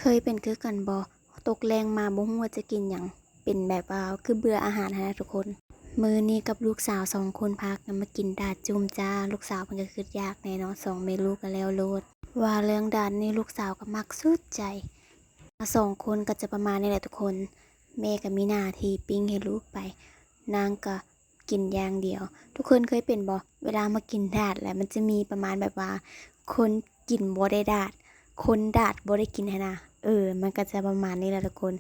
ເຄີຍເປັນຄືກັນບໍ່? ຕົກແລງມາບໍ່ຮູ້ວ່າຈະກິນຫຍັງ ເປັນແບບວ່າຄືເບື່ອອາຫານຫັ້ນນະທຸກຄົນ. ມື້ນີ້ກັບລູກສາວສອງຄົນພາກັນມາກິນດາດຈຸ່ມຈ້າ. ລູກສາວເພິ່ນກໍຄິດຢາກແນ່ເນາະ, ສອງແມ່ລູກກໍແລ້ວໂລດ. ວ່າເລື່ອງດາດນີ້ລູກສາວກໍມັກສຸດໃຈ. ສອງຄົນກໍຈະປະມານນີ້ແຫຼະທຸກຄົນ. ແມ່ກໍມີໜ້າທີ່ປີ້ງໃຫ້ລູກໄປ, ນາງກໍ ກິນຢ່າງດຽວ. ທຸກຄົນເຄີຍເປັນບໍ່? ເວລາມາກິນດາດແລ້ວ ມັນຈະມີປະມານແບບວ່າ ຄົນກິນບໍ່ໄດ້ດາດ, ຄົນດາດບໍ່ໄດ້ກິນຫັ້ນນະ. ເອີ ມັນກໍຈະປະມານນີ້ແຫຼະທຸກຄົນ.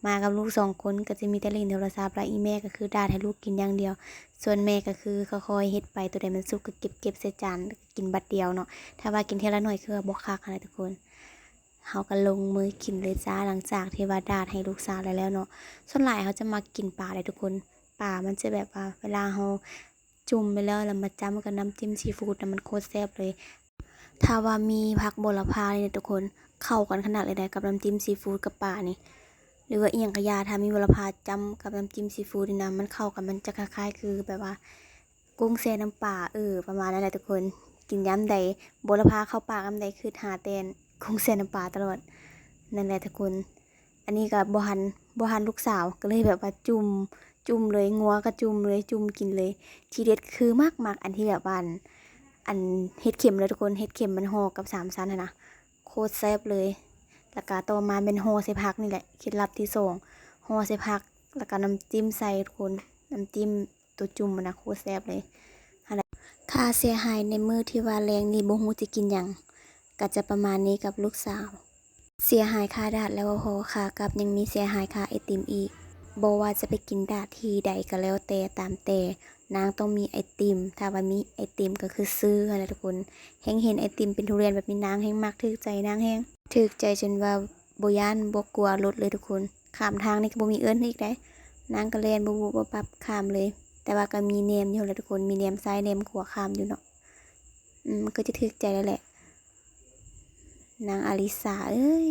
ມາກັບລູກສອງຄົນກໍຈະມີແຕ່ຫຼິ້ນໂທລະສັບ ແລະ ອີ່ແມ່ກໍຄືດາດໃຫ້ລູກກິນຢ່າງດຽວ. ສ່ວນແມ່ກໍຄືຄ່ອຍໆເຮັດໄປ, ໂຕໃດມັນສຸກກໍເກັບໆໃສ່ຈານ ແລ້ວກໍກິນບັດດຽວເນາະ. ຖ້າວ່າກິນເທື່ອລະໜ້ອຍຄືວ່າບໍ່ຄັກຫັ້ນນະທຸກຄົນ. ເຮົາກໍລົງມືກິນເລີຍຈ້າ ຫຼັງຈາກທີ່ວ່າດາດໃຫ້ລູກສາວແລ້ວເນາະ. ສ່ວນຫຼາຍເຮົາຈະມັກກິນປາເດ້ທຸກຄົນ. ປາມັນຈະແບບວ່າເວລາເຮົາຈຸ່ມໄປແລ້ວ ແລ້ວມາຈ້ຳກັບນ້ຳຈິ້ມຊີຟູດນະ ມັນໂຄດແຊບເລີຍ. ຖ້າວ່າມີຜັກບົວລະພານີ້ນະທຸກຄົນ ເຂົ້າກັນຂະໜາດເລີຍໃດກັບນ້ຳຈິ້ມຊີຟູດກັບປານີ້ ຫຼືວ່າອີ່ຫຍັງກະຢ່າ. ຖ້າມີບົວລະພາຈ້ຳກັບນ້ຳຈິ້ມຊີຟູດນີ້ນະ ມັນເຂົ້າກັນ ມັນຈະຄ້າຍໆຄືແບບວ່າ ກຸ້ງແຊ່ນ້ຳປາ ເອີ ປະມານນັ້ນແຫຼະທຸກຄົນ. ກິນຍາມໃດ ບົວລະພາເຂົ້າປາກຍາມໃດ ຄິດຫາແຕ່ກຸ້ງແຊ່ນ້ຳປາຕະຫຼອດ. ນັ້ນແຫຼະທຸກຄົນ. ອັນນີ້ກໍບໍ່ທັນ ບໍ່ທັນລູກສາວ ກໍເລີຍແບບວ່າຈຸ່ມ ຈຸ່ມເລີຍ, ງົວກໍຈຸ່ມເລີຍ, ຈຸ່ມກິນເລີຍ. ທີເດັດຄືມັກໆ ອັນທີ່ແບບວ່າ ອັນ ອັນເຫັດເຂັມເລີຍທຸກຄົນ. ເຫັດເຂັມມັນຫໍ່ກັບສາມຊັ້ນຫັ້ນນະ ໂຄດແຊບເລີຍ. ແລ້ວກໍຕໍ່ມາແມ່ນຫໍ່ໃສ່ຜັກນີ້ແຫຼະ ເຄັດລັບທີສອງ ຫໍ່ໃສ່ຜັກ ແລ້ວກໍນ້ຳຈິ້ມໃສ່ທຸກຄົນ. ນ້ຳຈິ້ມ ໂຕຈຸ່ມຫັ້ນນະ ໂຄດແຊບເລີຍ. ຄ່າເສຍຫາຍໃນມື້ທີ່ວ່າແລງນີ້ບໍ່ຮູ້ຈະກິນຫຍັງ ກໍຈະປະມານນີ້ກັບລູກສາວ. ເສຍຫາຍຄ່າດາດແລ້ວບໍ່ພໍ, ຂາກັບຍັງມີເສຍຫາຍຄ່າໄອຕິມອີກ. ບໍ່ວ່າຈະໄປກິນດາດທີ່ໃດກໍແລ້ວແຕ່ ຕາມແຕ່ ນາງຕ້ອງມີໄອຕິມ. ຖ້າວ່າມີໄອຕິມກໍຄືຊື້ຫັ້ນແຫຼະທຸກຄົນ. ແຮ່ງເຫັນໄອຕິມເປັນທຸລຽນແບບນີ້ ນາງແຮ່ງມັກ, ຖືກໃຈນາງແຮງ. ຖືກໃຈຈົນວ່າບໍ່ຢ້ານບໍ່ກົວລົດເລີຍທຸກຄົນ. ຂ້າມທາງນີ້ກໍບໍ່ມີເອີ້ນອີກໃດ໋. ນາງກໍແລ່ນບຸບໆປັບໆຂ້າມເລີຍ. ແຕ່ວ່າກໍມີແນມຢູ່ແຫຼະທຸກຄົນ, ມີແນມຊ້າຍແນມຂວາຂ້າມຢູ່ເນາະ. ອືມ ກໍຈະຖືກໃຈແລ້ວແຫຼະ. ນາງອາລິສາເອີຍ.